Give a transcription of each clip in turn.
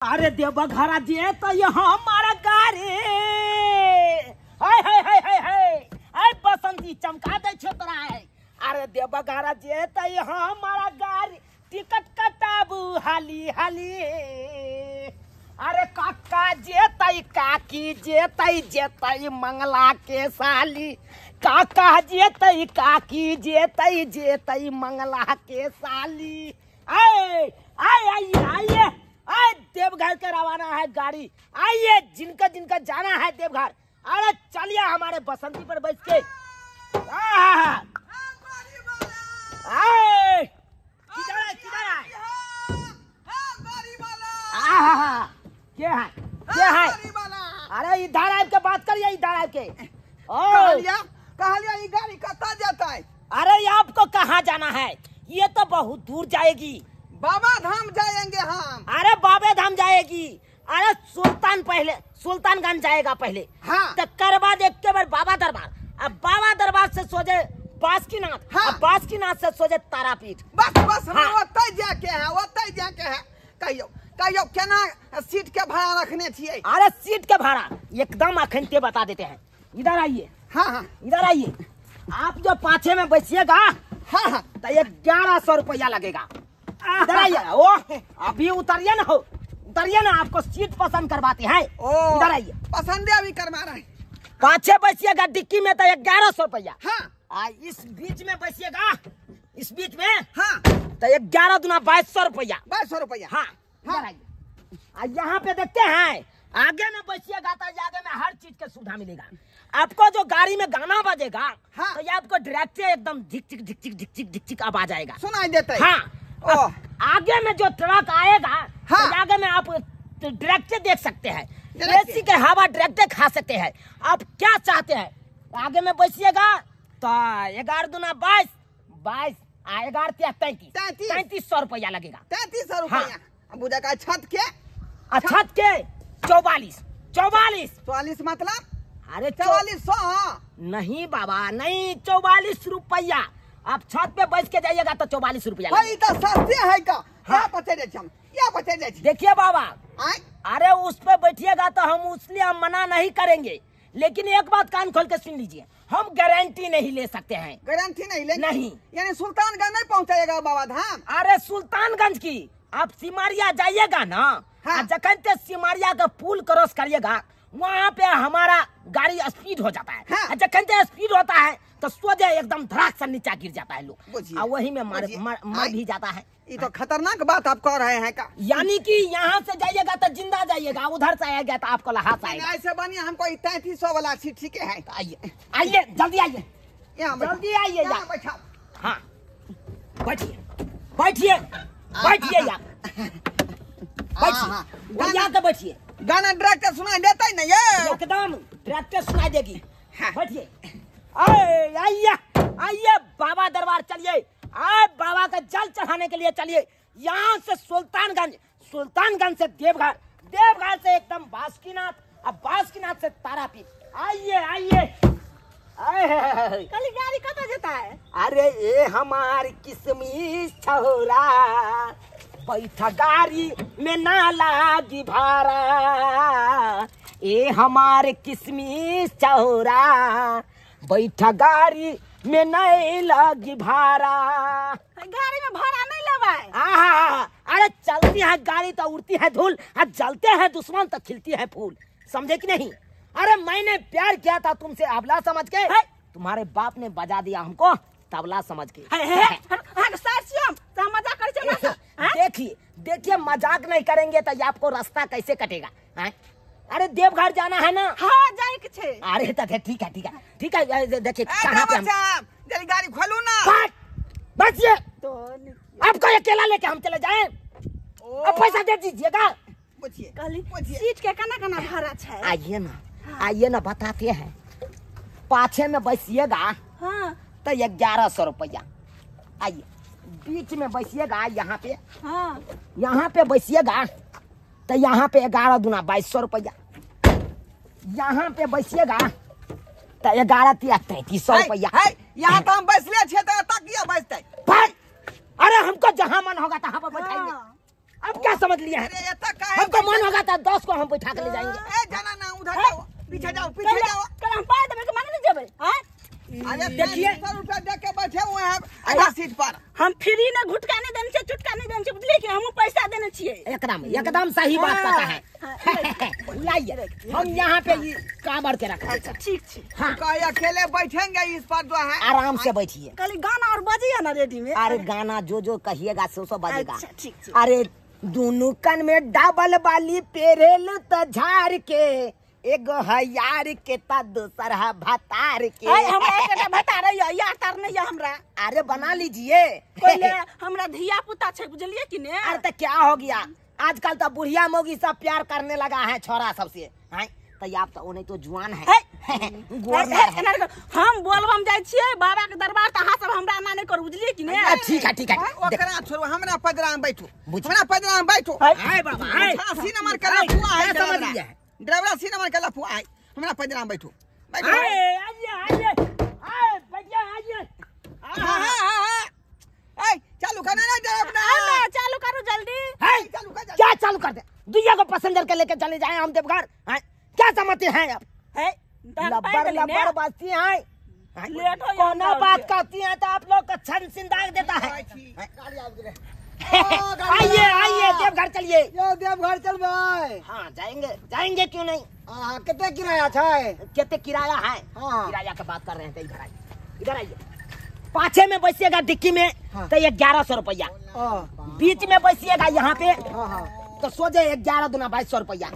अरे देवघर जे तो हमारा गाड़ी हाय हाय हाय हाय हाय हाय बसंती चमका दे छो तोरा है। अरे देवघर जे तो हमारा गाड़ी टिकट कटाबू हाली हाली। अरे काका जेतई काकी जेतई जेतई मंगला के साली, काका जेतई काकी जेतई जेतई मंगला के साली। आए आए आइए आइए आए देवघर के रवाना है गाड़ी। आइए जिनका जिनका जाना है देवघर, अरे चलिए हमारे बसंती पर बैठ के। आए किधर है किधर है? क्या है क्या है? अरे इधर आके बात करिए, इधर आके। ओ कहलिया ये गाड़ी कहाँ जाता है? अरे आपको कहाँ जाना है? ये तो बहुत दूर जाएगी, बाबा धाम जाएंगे हम। अरे बाबे धाम जाएगी? अरे सुल्तान पहले सुल्तानगंज जाएगा पहले। हाँ। तो करवा देखते बार बाबा दरबार, अब बाबा दरबार से सोजे बासुकीनाथ। हाँ। अब बासुकीनाथ से सोजे तारापीठ। बस बस हम ओतय जाके है, ओतय जाके है। कहियो कहियो केना सीट के भाड़ा रखने छियै? अरे सीट के भाड़ा एकदम अखनते बता देते हैं। इधर आइए। हाँ हाँ इधर आइए। आप जो पाछे में बैठिएगा, हाँ हाँ, तो 1100 रुपया लगेगा। इधर आइए। ओ अभी उतरिए ना, हो उतरिए ना, आपको सीट पसंद करवाते हैं। इधर आइए, पसंद अभी करवा रहे हैं। पाछे बैठिएगा डिक्की में तो 1100 रुपया। हाँ। इस बीच में बैठिएगा, इस बीच में, हाँ, तो 11 दूना 2200 रुपया। 2200 रुपया। हाँ। इधर आइए। यहाँ पे देखते हैं आगे में बैठिएगा तो आगे में हर चीज के सुविधा मिलेगा आपको। जो गाड़ी में गाना बजेगा, हाँ, तो ये आपको डायरेक्ट एकदम झिक झिक झिक झिक झिक झिक झिक आवाज आएगा, सुनाई देता है। हाँ। आगे में जो ट्रक आएगा, हाँ, तो आगे में आप डायरेक्ट देख सकते हैं, एसी के हवा डायरेक्ट खा सकते हैं। आप क्या चाहते हैं? आगे में बैठिएगा तो 11 दूना 22 22 11 33 3300 रुपया लगेगा। 3300 रुपया। बुझा छत के, छत के 44 44 44 मतलब? अरे 4400 नहीं बाबा नहीं, 44 रुपया। आप छत पे बैठ के जाइएगा तो 44 रुपया। तो सस्ते है का? हाँ। देखिए बाबा, अरे उस पे बैठिएगा तो हम उसलिए हम मना नहीं करेंगे, लेकिन एक बात कान खोल के सुन लीजिए, हम गारंटी नहीं ले सकते हैं। गारंटी नहीं लेंगे? नहीं। यानी सुल्तानगंज नहीं पहुँचाएगा बाबा धाम? अरे सुल्तानगंज की आप सिमारिया जाइएगा ना, हाँ, जखन ते सिमारिया का पुल क्रॉस करिएगा वहाँ पे हमारा गाड़ी स्पीड हो जाता है। हाँ। जखन ते स्पीड होता है तो सोझे एकदम धड़ाक से नीचा गिर जाता है लोग, और वही में मर भी जाता है। ये तो खतरनाक बात आप कह रहे हैं का? यानी कि यहाँ से जाइएगा तो जिंदा जाइएगा, उधर से आएगा तो आपको लहास आएगा। ऐसे बनिए हमको 3300 वाला सीट ठीक है। आइए आइए जल्दी आइए, जल्दी आइए। हाँ बैठिए बैठिए बैठिए यार, बैठिए बैठिए। गाना डायरेक्ट सुनाई देता है ना? ये एकदम डायरेक्ट सुनाई देगी। बैठिए। आए आइए आइए बाबा दरबार चलिए, आए बाबा का जल चढ़ाने के लिए चलिए। यहाँ से सुल्तानगंज, सुल्तानगंज से देवघर, देवघर से एकदम बासुकीनाथ, अब बासुकीनाथ से तारापीठ। आइए आइए। कल गाड़ी कहाँ जाता है? अरे ये हमारी किस्मिस छोरा बैठा गाड़ी में ना लागी भाड़ा। ये हमारे किस्मिस चौरा बैठा गाड़ी में नहीं लगी भाड़ा। गाड़ी में भाड़ा नहीं लगा। अरे चलती है गाड़ी तो उड़ती है धूल, और जलते हैं दुश्मन तो खिलती है फूल, समझे कि नहीं? अरे मैंने प्यार किया था तुमसे अबला समझ के, तुम्हारे बाप ने बजा दिया हमको तबला समझ के। देखिए देखिए मजाक नहीं करेंगे तो ये आपको रास्ता कैसे कटेगा? अरे देवघर जाना है ना? हाँ जाए के छे। अरे तो ठीक है ठीक है ठीक है। देखिए कहाँ पे हम गाड़ी खोलू ना, बस ये तो आपको अकेला लेके हम चले जाएं? अब पैसा दे दीजिएगा। सीट के कना कना भाड़ा छे? आइए ना आइए ना बताते हैं। पाछे में बैठिएगा, हाँ, तो 1100 रुपया। आइए बीच में बैठिएगा यहाँ पे, हाँ, यहाँ पे बैठिएगा तो यहाँ पे 11 दूना 2200 रुपया। यहाँ पे बैठिएगा तो 11 3 3300 रुपया। यहाँ तो हम बैठले छे तो तकिया बैठते। अरे हमको जहाँ मन होगा तहाँ पर बैठाएंगे। अब क्या समझ लिया है? हमको मन होगा तो 10 को हम बैठा के ले जाएंगे। ए जाना ना उधर जाओ, पीछे जाओ, पीछे जाओ। कल हम पाए देबे के माने नहीं जेबै। हां अरे देखिए 100 रुपया दे के बैठे हुए हैं आधा सीट पर। हम फ्री ने घुटका नहीं देने छियै, चुटका नहीं देने छियै, बुझलियै कि हमहूँ पैसा देने छियै। एकदम एकदम सही बात पता है। लाइए हम यहाँ पे काबर के रखा। अच्छा ठीक छै। हाँ कहीं अकेले बैठेंगे इस पर जो है, आराम से बैठिए। कल गाना और बजिए ना रेडी में। अरे गाना जो जो कहिएगा सो सो बजेगा। अच्छा ठीक छै। अरे दोनों कन में डबल वाली पेरेल त झाड़ के, एगो है यार के ता दूसर है भतार के। हमरा एकटा भतार है, यार तार नहीं है हमरा। अरे बना लीजिए। पहले हमरा धिया पुता छै, बुझलिए कि ने। अरे तो क्या हो गया, आजकल तो बुढ़िया मोगी सब प्यार करने लगा है छोरा सबसे। हैं तो आप तो नहीं तो जुआन है। हम बोलबम जाय छियै बाबा के दरबार, त अहाँ सब हमरा एना नहि करू, बुझलिए कि ने। ठीक है ठीक है, ओकरा छोड़ो, हमरा पदरा में बैठो, हमरा पदरा में बैठो। हाय बाबा हाय, सी नंबर के लफुआ है, समझ लिया ड्राइवर सी नंबर के लफुआ है, हमरा पदरा में बैठो। बैठो आइए आइए आइए बैठिए आइए। हां हां हां ए चालू करना ना ड्राइवर, ना चालू करो जल्दी। है चालू कर, क्या चालू कर दे, दुनिया को पैसेंजर के लेके चले जाए हम देवघर। हैं क्या समझते हैं आप? है लब्बर लब्बर बजती हैं, कोनो बात कहती हैं तो आप लोग का छन सिंदाग देता है। आइए आइए देवघर चलिए। यो देवघर चलबै। हाँ जाएंगे जाएंगे क्यों नहीं। कितने किराया है? कितने किराया है? हाँ। किराया का बात कर रहे हैं तो इधर आइए, इधर आइए। पाछे में बैसिएगा डिक्की में तो 1100 रुपया, बीच में बैसिएगा यहाँ पे तो सोचे 11 दूना 2200 रुपया।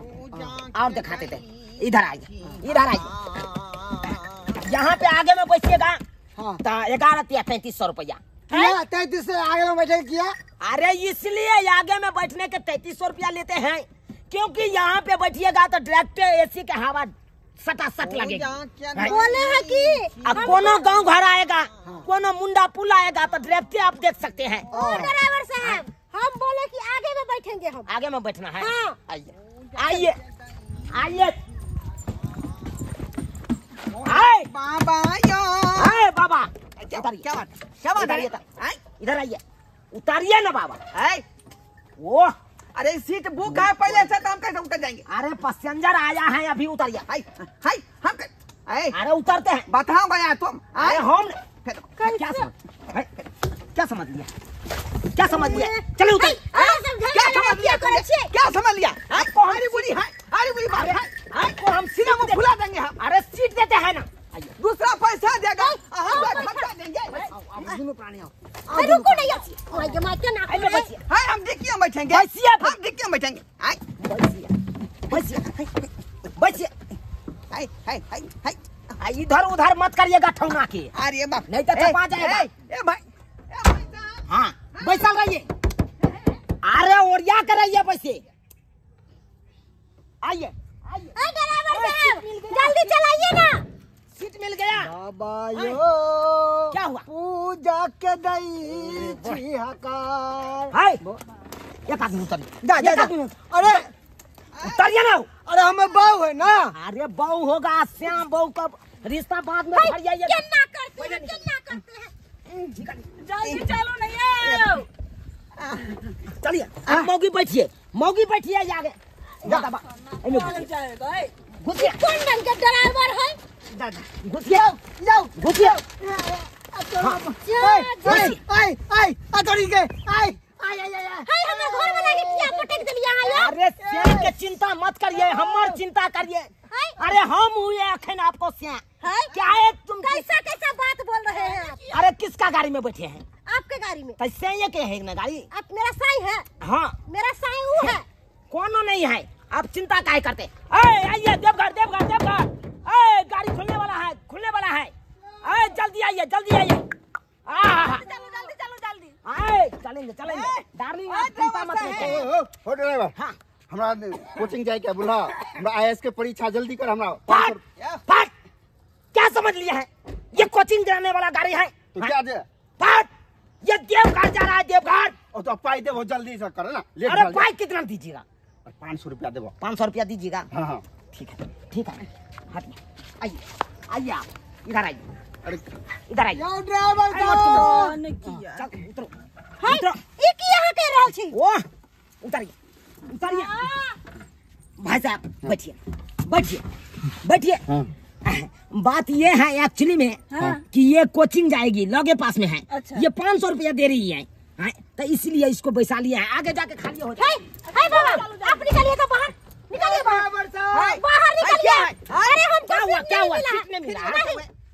और दिखाते थे, इधर आइए इधर आइए। यहाँ पे आगे में बैसिएगा तो 11 या 3300 रुपया। 33 से आगे में बैठे किया? अरे इसलिए आगे में बैठने के 3300 रुपया लेते हैं, क्योंकि यहाँ पे बैठिएगा तो डायरेक्ट एसी के हवा सटासट लगेगी। बोले हैं कि अब कोनो गांव घर आएगा, कोनो मुंडा पुल आएगा तो डायरेक्ट आप देख सकते हैं। ड्राइवर साहब हम बोले कि आगे में बैठेंगे, हम आगे में बैठना है। आइए आइए आइए आए बाबा आए बाबा। क्या बात क्या बात है? इधर आइए, उतारिए ना बाबा। वो अरे सीट बुक है पहले से, तो हम कैसे उतर जाएंगे? अरे पैसेंजर आया है अभी, उतारिए। हाय हाय हम अरे उतरते हैं, बताओ गया तुम। अरे हम क्या समझ, क्या समझ लिया, क्या समझ लिया? चलो उतर। क्या समझ लिया तुमने? क्या समझ लिया? अरे बुरी है, अरे बुरी बात है, आपको हम सीना को फुला देंगे हम। अरे सीट देते हैं ना, दूसरा पैसा देगा हम खर्चा देंगे। दोनों प्राणी आओ। रुको नहीं ओए जमा के ना। हाय हम डिक्की में बैठेंगे, हम डिक्की में बैठेंगे। हाय बैसिए बैसिए। हाय हाय हाय हाय इधर उधर मत करिएगा ठौना के। अरे बाप, नहीं तो चपा जाएगा। ए भाई, ए भाई साहब। हां बैसल रहिए। अरे ओरिया कर रहिए पैसे। आइए आइए। ए ड्राइवर साहब जल्दी चलाइए ना। सीट मिल गया बाबा। यो क्या हुआ? पूजा के दई छी हकार। हाय एक आदमी उतरिए, जा जा जा। अरे उतरिए ना। अरे हमें बहू है ना। अरे बहू होगा, श्याम बहू कब रिश्ता बाद में भर जाइए। क्या करते हैं, क्या करते हैं? जल्दी चलो नहीं आओ। चलिए आप मौगी बैठिए, मौगी बैठिए आगे। जा बाबा घुसिए। कौन रंग के ड्राइवर है? घुसिए जाओ, घुसिए। आई आई आई अतोरी के आई आई आई आई। हाय हमरा घर वाला के किया पटक देलिया है। अरे श्याम के चिंता मत करिए, हमर चिंता करिए। अरे हम हुए अखन आपको श्याम। क्या है तुम? कैसा कैसा बात बोल रहे हैं आप? अरे किसका गाड़ी में बैठे हैं? आपके गाड़ी में। कैसे ये के है ना गाड़ी? आप मेरा साई है। हाँ मेरा साई वो है। कोनो नहीं है, आप चिंता काहे करते? आइए देवघर देवघर देवघर। ए गाड़ी खुलने वाला है, खुलने वाला है। ए जल्दी आइए जल्दी आइए। चलो जल्दी चलो जल्दी। आए चलेंगे चलेंगे डार्लिंग, आप चिंता मत लीजिए। हो ड्राइवर। हां हमरा कोचिंग जाए के बोला, हमरा आईएएस के परीक्षा जल्दी कर। हमरा फट फट क्या समझ लिया है? ये कोचिंग जाने वाला गाड़ी है तो क्या दे? फट ये देवघर जा रहा है, देवघर। ओ तो पाई देबो जल्दी से कर ना। अरे पाई कितना दीजिएगा? 500 रुपया देबो। 500 रुपया दीजिएगा। हां हां ठीक है ठीक है। हटिए आइए आइए आप इधर आइए। अरे इधर आइए। यो ड्राइवर साहब चल उतरो हाय ई की यहां के रहल छी? ओह उतारिए उतारिए। भाई साहब बैठिए बैठिए बैठिए। हाँ। बात ये है एक्चुअली में हाँ। कि ये कोचिंग जाएगी, लगे पास में है। अच्छा। ये 500 रुपया दे रही है, हाँ, तो इसलिए इसको बैठा लिया है, आगे जाके खाली हो जाए। हाय बाबा आप निकलिए तो बाहर निकलिए, बाहर बाहर निकलिए। अरे हम क्या हुआ क्या हुआ? सीट नहीं मिला,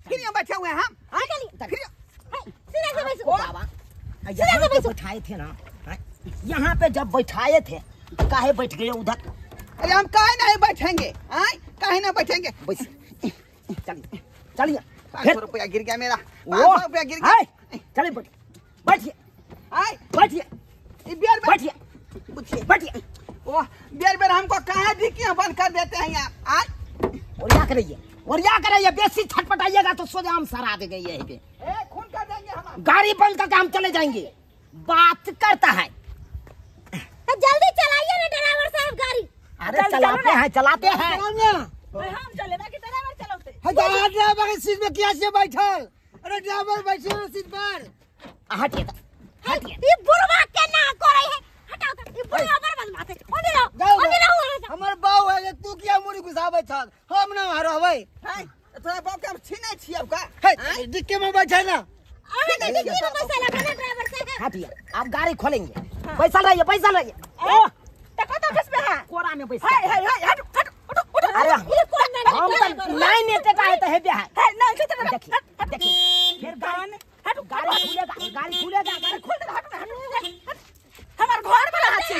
फिर यहाँ बैठे हुए हैं हम। निकलिए सीधे से बैठो बाबा, यहाँ पे बैठाए थे ना, यहाँ पे जब बैठाए थे काहे बैठ गए उधर? अरे हम काहे नहीं बैठेंगे, काहे नहीं बैठेंगे। चलिए चलिए, 500 रुपया गिर गया मेरा, 500 रुपया गिर गया। चलिए बैठिए बैठिए बैठिए बैठिए। वो बेर बेर हमको कहाँ डिक्कियाँ बंद कर देते हैं आप। और क्या करिए, और क्या करिए, बेसी छटपटाइएगा तो सोजा हम सरा देंगे, यहीं पे खून कर देंगे हम, गाड़ी बंद करके हम चले जाएंगे। बात करता है तो जल्दी चलाइए ना ड्राइवर साहब गाड़ी। अरे चलाते हैं चलाते हैं, हम चले बाकी ड्राइवर चलाते। ड्राइवर के सीट में क्या से बैठल? अरे ड्राइवर बैठे सीट पर। हटिए हटिए, ये बुढ़वा के ना करे है, हटाओ तो ये बुढ़वा बड़ बदमाश है। ओने रहो ओने रहो, हमर बाऊ है तू किया मुड़ी घुसाबै छल, हम ना हरबै। हाय तोरा बाप के हम छीनै छी अब का हे डिक्की में बैठे ना, अरे डिक्की में बैठा ना ड्राइवर साहब। हटिए आप गाड़ी खोलेंगे, पैसा लाइए पैसा लाइए। ओ त कत घुसबे है कोरा में पैसा। हाय हाय हाय हट हट उठो उठो। अरे ये कौन नहीं हम तो नहीं नेते का है तो है है है नहीं तो देखिए देखिए, फिर गाड़ी हट, गाड़ी खुलेगा गाड़ी खुलेगा गाड़ी खुल हट हट, हमार घर वाला हाथ से हैं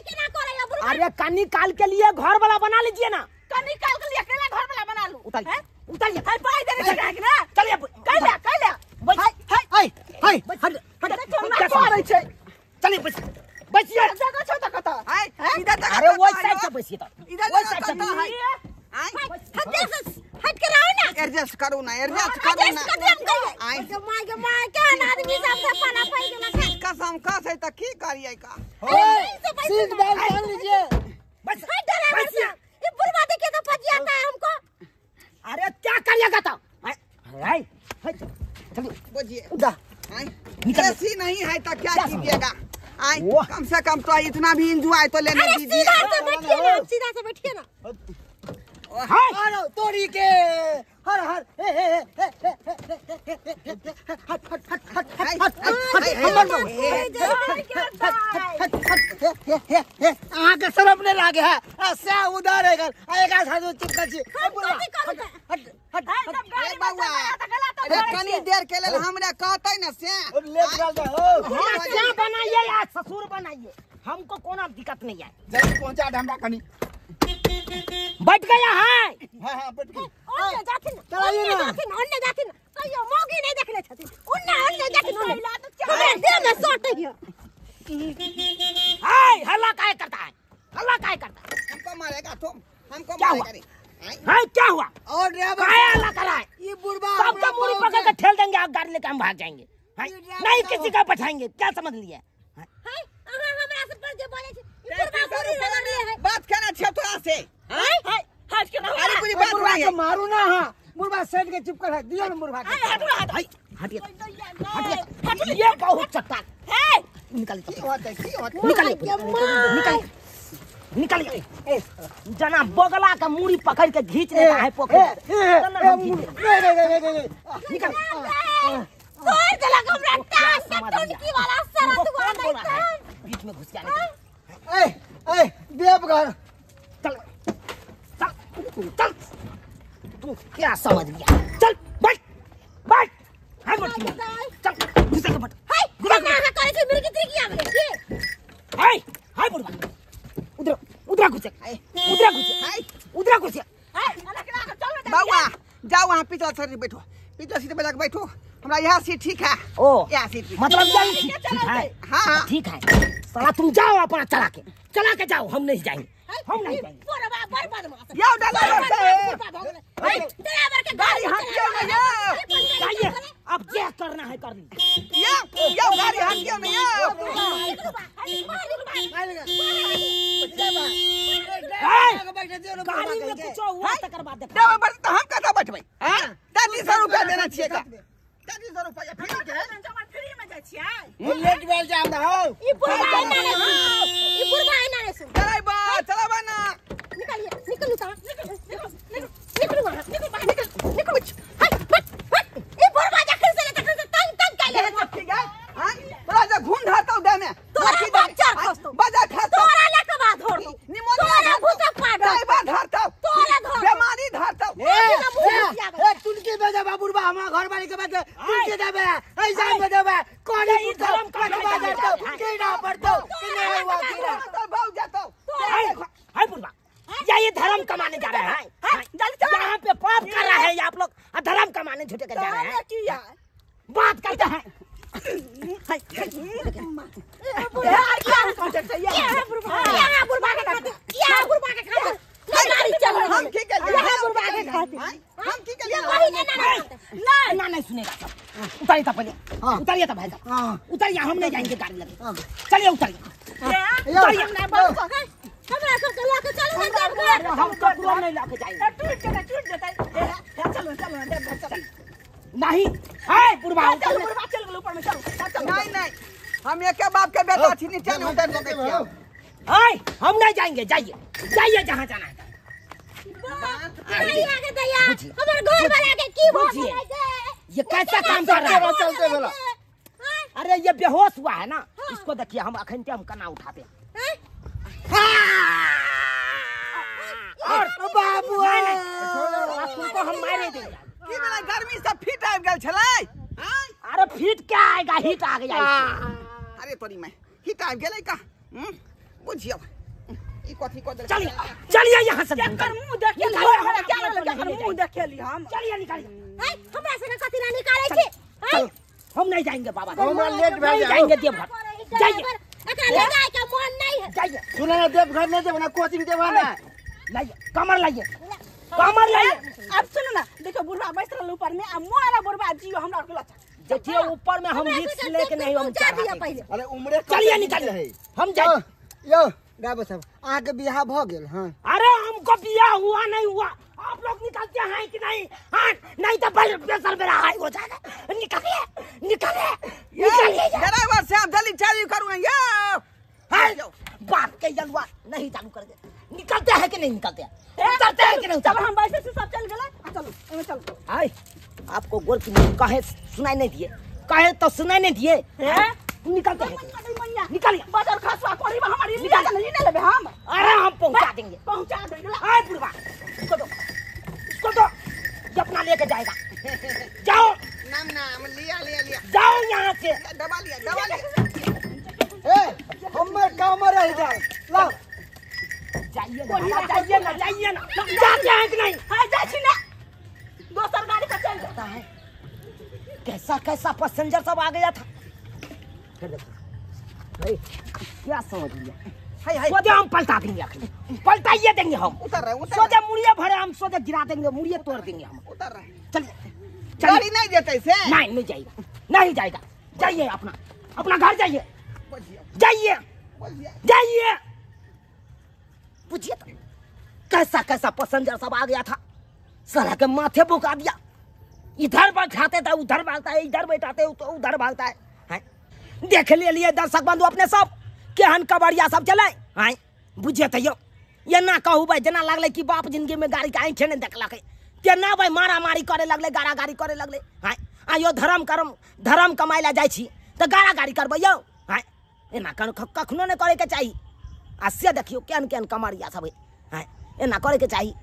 केना करे है। अरे कनी काल के लिए घर वाला बना लीजिए ना, कनी काल के लिए अकेला घर वाला बना लू। उतारिए उतारिए, हाय पाई देने से ना। चलिए कैला कैला हाय हाय हाय हट हट हट करे छै। चलिए बैठ बैठिए, जगह छौ त कत हाय इधर तक। अरे वो साइड से बैठिए तो, इधर वो साइड से हाय हट हट के रहो ना, एडजस्ट करू ना एडजस्ट करू ना। आई के my के my के आदमी सब से पाला पड़ गेला। कसम कस है त की करिए का? सीट बेल्ट बांध लीजिए। बस हाय ड्राइवर साहब ये बुढ़वा देखे तो फजियाता है हमको। अरे क्या करिएगा तो? हाय हाय चलिए बोलिए उधर निकल। ऐसी नहीं है तो क्या कीजिएगा? आई कम से कम तो इतना भी एंजॉय तो लेने दीजिए। सीधा से बैठिए ना, सीधा से बैठिए ना। हाय अरे तोरी के हर हर हे हे हे हट हट हट हट हट हट हट। अहाँ के शरम नहीं लागे है, से उधर है गल एक हाथ चिपकल छी। हट हट हट बउआ, अरे कनी देर के लेल हमरा कहतै ना से ले चल जा। क्या बनाइए या ससुर बनाइए, हमको कोनो दिक्कत नहीं है। जल्दी पहुंचा दे हमरा कनी। बैठ गया है। हां हां बैठ गई। ओने जाथिन ओने जाथिन ओने जाथिन, कहियो मौगी नहीं देखले छथिन। ओने ओने जाथिन ओने हमरा देह में सटै है। हाय हल्ला काहे करता है, हल्ला काहे करता है? हमको मारेगा तुम, हमको मारेगा रे। हां क्या हुआ? और ड्राइवर काहे हल्ला कर रहा है? ये बुढ़वा सबका मुड़ी पकड़ के ठेल देंगे, आप गाड़ी लेके हम भाग जाएंगे। नहीं किसी का बैठाएंगे, क्या समझ लिया? हाय अहाँ हमरा से पर जे बोले छी ई बुढ़वा मुड़ी रगड़ले है। बात करना छै तोरा से। हाय हाय हट के ना। अरे पूरी बात बुढ़वा के मारू ना। हां बुढ़वा साइड के चिपकल है, दियो ना बुढ़वा के। हट हट हटिए हटिए, ये बहुत चट्टान है। निकल की होतै की होतै? निकल निकल निकल। जना बगला का मुड़ी पकड़ के खींच लेता है पोखर। निकल तोड़ देलक हमरा टांग के टुनकी वाला सारा दुआ नहीं बीच में घुस गया। ए ए देवघर चल चल चल, तू क्या समझ लिया? चल बैठ बैठ, हां बैठ चल घुसे के बैठ। हाय ना करे छै मिर्गी त्रिकी आबे की। हाय हाय बुढ़वा उधर उधर घुसे, उधर घुसे, हाय उधर घुसे। हाय अला चल बउआ जाओ वहां पिछला सीट बैठो, पिछला सीट पे जाके बैठो। हमरा यहाँ सीट ठीक है। ओ यहाँ सीट मतलब यही ठीक है। हां हां ठीक है साला, तुम जाओ अपना चला के जाओ, हम नहीं जाएंगे, हम नहीं जाएंगे। बुढ़वा बड़ बदमाश जाओ ड्राइवर साहब, ड्राइवर के गाड़ी हटियो ना जाइए। अब क्या करना है कर लीजिए। यो गाड़ी हटियो ना। गाड़ी में कुछ हुआ तकर बाद देखो। ड्राइवर तो हम कता बैठबै? हां 300 रुपया देना छियै का? 300 रुपया फ्री के फ्री में। जाइ छियै लेट भेल जा हमरा हौ ई बुढ़वा एना नै ई बुढ़वा एना नै सुन चलाबा चलाबा ना निकलिए निकलू त निकलू निकलू वहां निकलू बाहर निकल निकलू हट हट हट ई बुढ़वा जखन से तखन से तंग तंग कैले है ठीक है हां तोरा जे घूम धरतौ दे में तोरा बच्चा खसतौ बजा खसतौ तोरा लके बाद धरतौ निमोनिया तोरा भूतक पाड़ ड्राइवर धरतौ तोरा धरतौ बेमारी धरतौ ए तुनकी बेजा बाबूरबा हमरा घर वाली के बात तुनकी देबे ऐसा में देबे कोनी पुतौ कटवा धरतौ कीड़ा पड़तौ कि नहीं हुआ कीड़ा तो भाग जातौ हाय बुढ़वा या ये धर्म कमाने जा रहे हैं जल्दी चलो यहाँ पे पाप कर रहे हैं आप लोग धर्म कमाने झूठे कर जा रहे हैं बात करते हैं ना नहीं सुनेगा सब उतारिए था पहले उतारिए था भाई साहब उतारिए हम नहीं जाएंगे गाड़ी लगे चलिए उतारिए उतारिए हम ककरो नहीं लाके जाएंगे टूट जेतै चलो चलो चलो नहीं है बुढ़वा चल बुढ़वा चल गेल ऊपर में चलो नहीं नहीं हम एके बाप के बेटा छी नीचा नहीं उतर सकै छियै हाय हम नहीं जाएंगे जाइए जाइए जहां जाना है नहीं आगे दैया हमर घर वाला के की भऽ गेलै ये कैसा काम कर रहा है चलते भेला अरे ये बेहोश हुआ है ना इसको देखिए हम अखन हम कना उठाते हैं और बाबू तुमको हम मारे देंगे की भेलै गर्मी से फिट आबि गेल छलै अरे फिट क्या आएगा हिट आ गया अरे तोरी में हिट आबि गेलै का बुझियौ ई कथी क देलकै चलिए चलिए यहां से केकर मुंह देख के हमरा क्या लगल केकर मुंह देखेली हम चलिए निकालिए हमरा से कथी ना निकालै छी हम नहीं जाएंगे बाबा हमरा लेट भए जाएंगे देवघर जाइए एकरा ले जाए के मन नहीं है जाइए सुन ना देवघर नहीं देब ना कोचिंग देब ना लाइए कमर लाइए कमर लाइए अब सुन ना देखो बुढ़वा बैठ रहल ऊपर में आ मोरा बुढ़वा जियो हमरा के लचा देखिए ऊपर में हम रिस्क लेके नहीं हम चढ़ पहले अरे उम्रे चलिए निकालिए हम जाए यो ड्राइवर साहब अहाँ के बियाह भ गेल हां अरे हमको बियाह हुआ नहीं हुआ आप लोग निकालते हैं कि नहीं हां नहीं तो ब्लड प्रेशर मेरा हाई हो जाएगा निकालिए निकालिए निकालिए ड्राइवर साहब जल्दी चालू करू यो हां बाप के जलवा नहीं चालू कर दे निकलते हैं कि नहीं निकलते हैं उतरते हैं कि नहीं चलो हम वैसे से सब चल गेलै चलो एमे चलो हाय आपको गोर की काहे सुनाई नहीं दिए काहे तो सुनाई नहीं दिए हैं निकलते हैं निकालिए बाजार खसवा कोरी में हमारी निकाल नहीं ले लेबे हम अरे हम पहुंचा देंगे पहुंचा देंगे आए बुढ़वा इसको दो ये अपना लेके जाएगा जाओ नाम नाम लिया लिया लिया जाओ यहाँ से दबा लिया दबा लिया ए हमर काम रह जाओ लाओ जाइए ना जाइए ना जाइए ना जाते हैं कि नहीं हां जा छी ना दोसर गाड़ी पर चल जाता है कैसा कैसा पैसेंजर सब आ गया था फिर देखो भाई क्या समझ लिया हाय हाय सोचे हम पलटा देंगे आखिर पलटाइए देंगे हम उतर रहे उतर सोचे मुड़िए भरे हम सोचे गिरा देंगे मुड़िए तोड़ देंगे हम उतर रहे चलिए गाड़ी नहीं देते से नहीं नहीं जाएगा नहीं जाएगा जाइए अपना अपना घर जाइए जाइए जाइए पूछिए तो कैसा कैसा पैसेंजर सब आ गया था साला के माथे भुका दिया इधर बैठाते थे उधर भागता है इधर बैठाते तो उधर भागता है हैं देख ले लिए दर्शक बंधु अपने सब केहन कबाड़िया सब चले हैं बुझे तो यो ये ना कहू भाई जना लगले कि बाप जिंदगी में गाड़ी के आँखें नहीं देखलक तेना भाई मारा मारी करे लगले गारा गारी करे लगले हैं आयो धर्म करम धर्म कमाए ला जाइ छी तो गारा गारी करबै यौ हैं एना कखनो नहीं करे के चाही आ से देखियो केहन केहन कमरिया सब हैं एना करे के चाही।